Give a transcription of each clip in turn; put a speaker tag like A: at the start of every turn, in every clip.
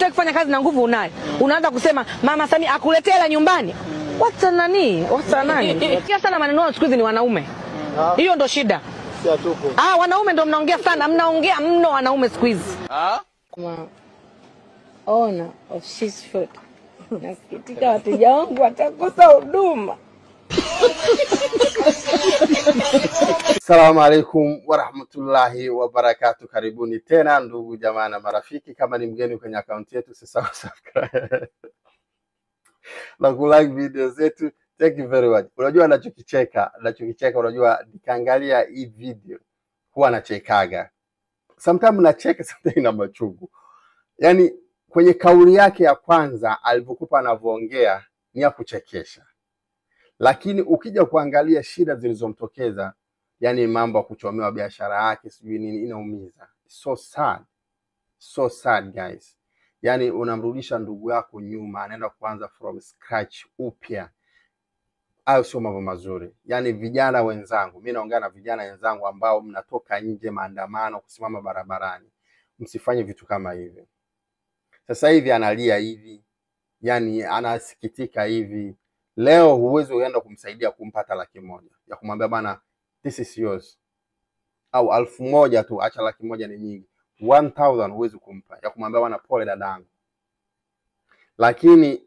A: Hutaki kufanya kazi na nguvu unayo. Unaanza kusema Mama Samia akuletee hela nyumbani. Wacha nani? Wacha nani? Kia sana maneno siku hizi ni wanaume. Hiyo ndo shida. Ah, wanaume ndo mnaongea sana, mnaongea mno wanaume siku hizi.
B: Owner of She's Food. Nasikitika wateja wangu watakosa huduma.
C: Assalamu alaikum warahmatullahi wabarakatuh. Karibuni tena ndugu jamaa na marafiki. Kama ni mgeni kwenye akaunti yetu, usisahau subscribe na kulike video zetu. Thank you very much. Unajua nachokicheka, unajua nikaangalia hii video huwa nachekaga. Sometimes nacheka, sometimes na machungu. Yani kwenye kauli yake ya kwanza alivyokupa anavyoongea ni ya kuchekesha. Lakini ukija kuangalia shida zilizomtokeza, yani mambo ya kuchomewa biashara yake sijui nini, inaumiza. So sad. So sad guys. Yani unamrudisha ndugu yako nyuma, anaenda kuanza from scratch upya. Hayo sio mambo mazuri. Yani vijana wenzangu, mimi naongea na vijana wenzangu ambao mnatoka nje maandamano, kusimama barabarani, msifanye vitu kama hivi. Sasa hivi analia hivi, yani anasikitika hivi. Leo huwezi uenda kumsaidia kumpata 100,000 ya kumwambia bana this is yours, au 1,000 tu, acha 100,000 ni nyingi, 1,000 huwezi kumpa ya kumwambia bana pole dadangu. Lakini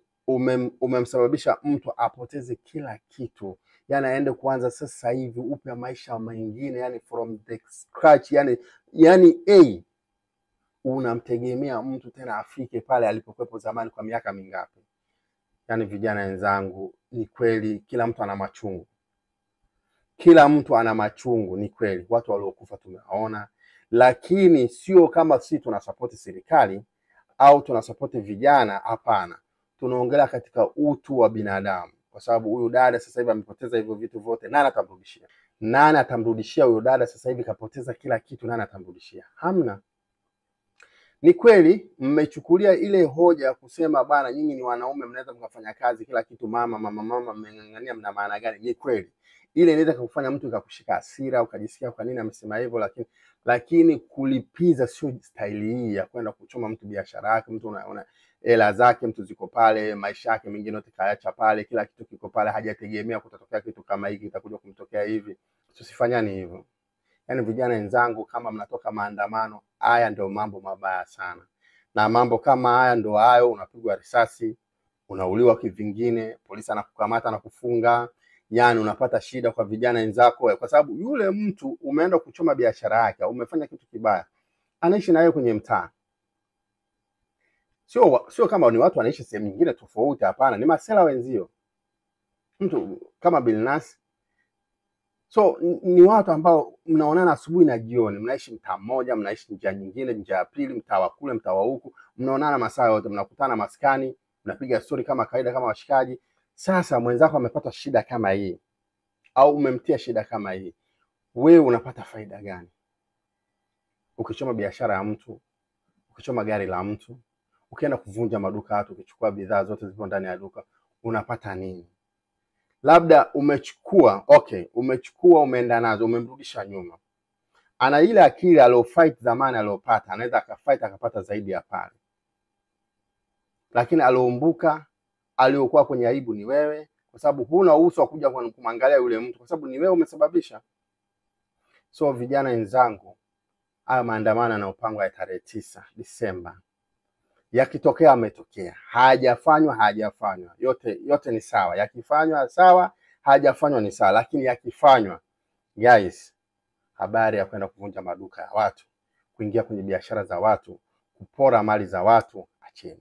C: umemsababisha mtu apoteze kila kitu, yani aende kuanza sasa hivi upya maisha mengine, yani from the scratch, yani unamtegemea mtu tena afike pale alipokuwepo zamani kwa miaka mingapi? Yani vijana wenzangu, ni kweli kila mtu ana machungu. Kila mtu ana machungu, ni kweli. Watu waliokufa tumewaona, lakini sio kama sisi tunasupport serikali au tunasupport vijana, hapana. Tunaongelea katika utu wa binadamu, kwa sababu huyu dada sasa hivi amepoteza hivyo vitu vyote. Nani atamrudishia? Nani atamrudishia huyu dada sasa hivi kapoteza kila kitu? Nani atamrudishia? Hamna. Ni kweli mmechukulia ile hoja ya kusema bana nyinyi ni wanaume mnaweza mkafanya kazi kila kitu, mama mama mama mmeng'ang'ania, mna maana gani? Ni kweli ile inaweza kukufanya mtu ikakushika hasira, ukajisikia kwa nini amesema hivyo, lakini kulipiza sio staili hii ya kwenda kuchoma mtu biashara yake. Mtu unaona hela zake mtu ziko pale, maisha yake mengine yote kaacha pale, kila kitu kiko pale, hajategemea kutatokea kitu kama hiki kitakuja kumtokea hivi. Tusifanyane hivyo. Yani vijana wenzangu, kama mnatoka maandamano, haya ndio mambo mabaya sana. Na mambo kama haya ndio hayo, unapigwa risasi, unauliwa kivingine, polisi anakukamata na kufunga. Yani unapata shida kwa vijana wenzako, kwa sababu yule mtu umeenda kuchoma biashara yake, umefanya kitu kibaya, anaishi na yeye kwenye mtaa. Sio kama ni watu wanaishi sehemu nyingine tofauti, hapana, ni masela wenzio. Mtu kama Bilnas. So ni watu ambao mnaonana asubuhi na jioni, mnaishi mtaa mmoja, mnaishi njia nyingine, njia ya pili, mtaa wa kule, mtaa wa huku, mnaonana masaa yote, mnakutana maskani, mnapiga story kama kawaida kama washikaji. Sasa mwenzako amepata shida kama hii au umemtia shida kama hii, wewe unapata faida gani? Ukichoma biashara ya mtu, ukichoma gari la mtu, ukienda kuvunja maduka watu, ukichukua bidhaa zote zipo ndani ya duka, unapata nini? Labda umechukua, okay, umechukua umeenda nazo, umemrudisha nyuma. Ana ile akili aliofight zamani aliopata, anaweza akafight akapata zaidi ya pale. Lakini alioumbuka, aliokuwa kwenye aibu ni wewe, kwa sababu huna uso wa kuja kumwangalia yule mtu, kwa sababu ni wewe umesababisha. So vijana wenzangu, haya maandamano yanayopangwa ya tarehe 9 Disemba, yakitokea ametokea, hajafanywa hajafanywa, yote yote ni sawa. Yakifanywa sawa, hajafanywa ni sawa. Lakini yakifanywa, guys, habari ya kwenda kuvunja maduka ya watu, kuingia kwenye biashara za watu, kupora mali za watu, acheni.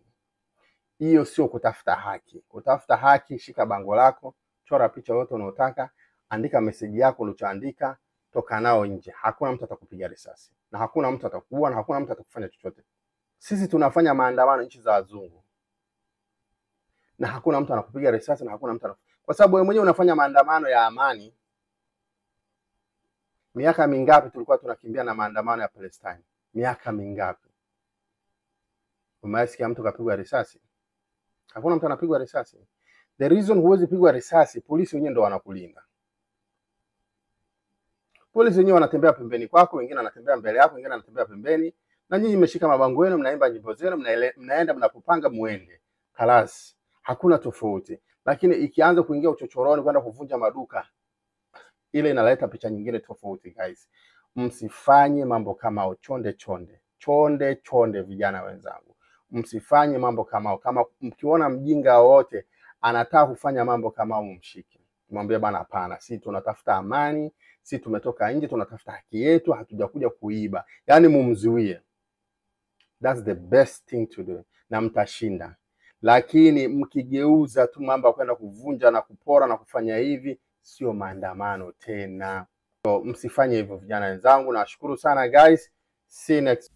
C: Hiyo sio kutafuta haki. Kutafuta haki, shika bango lako, chora picha yote unayotaka, andika message yako ulichoandika, toka nao nje. Hakuna mtu atakupiga risasi, na hakuna mtu atakuua, na hakuna mtu atakufanya chochote. Sisi tunafanya maandamano nchi za wazungu, na hakuna mtu anakupiga risasi, na hakuna mtu kwa sababu wewe mwenyewe unafanya maandamano ya amani. Miaka mingapi tulikuwa tunakimbia na maandamano ya Palestine? Miaka mingapi? Umesikia mtu kapigwa risasi? Hakuna mtu anapigwa risasi. The reason huwezi pigwa risasi, polisi wenyewe ndio wanakulinda. Polisi wenyewe wanatembea pembeni kwako, wengine wanatembea mbele yako, wengine wanatembea pembeni. Na nyinyi mmeshika mabango yenu, mnaimba nyimbo zenu, mnaenda mnapopanga muende. Kalas, hakuna tofauti. Lakini ikianza kuingia uchochoroni kwenda kuvunja maduka, ile inaleta picha nyingine tofauti guys. Msifanye mambo kama hao, chonde chonde. Chonde chonde vijana wenzangu. Msifanye mambo kama hao. Kama mkiona mjinga wote anataka kufanya mambo kama hao, mshike. Mwambie bana, hapana, si tunatafuta amani, si tumetoka nje tunatafuta haki yetu, hatujakuja kuiba. Yaani mumzuie. That's the best thing to do. Na mtashinda. Lakini mkigeuza tu mambo ya kwenda kuvunja na kupora na kufanya hivi, sio maandamano tena. So, msifanye hivyo vijana wenzangu. Nashukuru sana guys. See you next.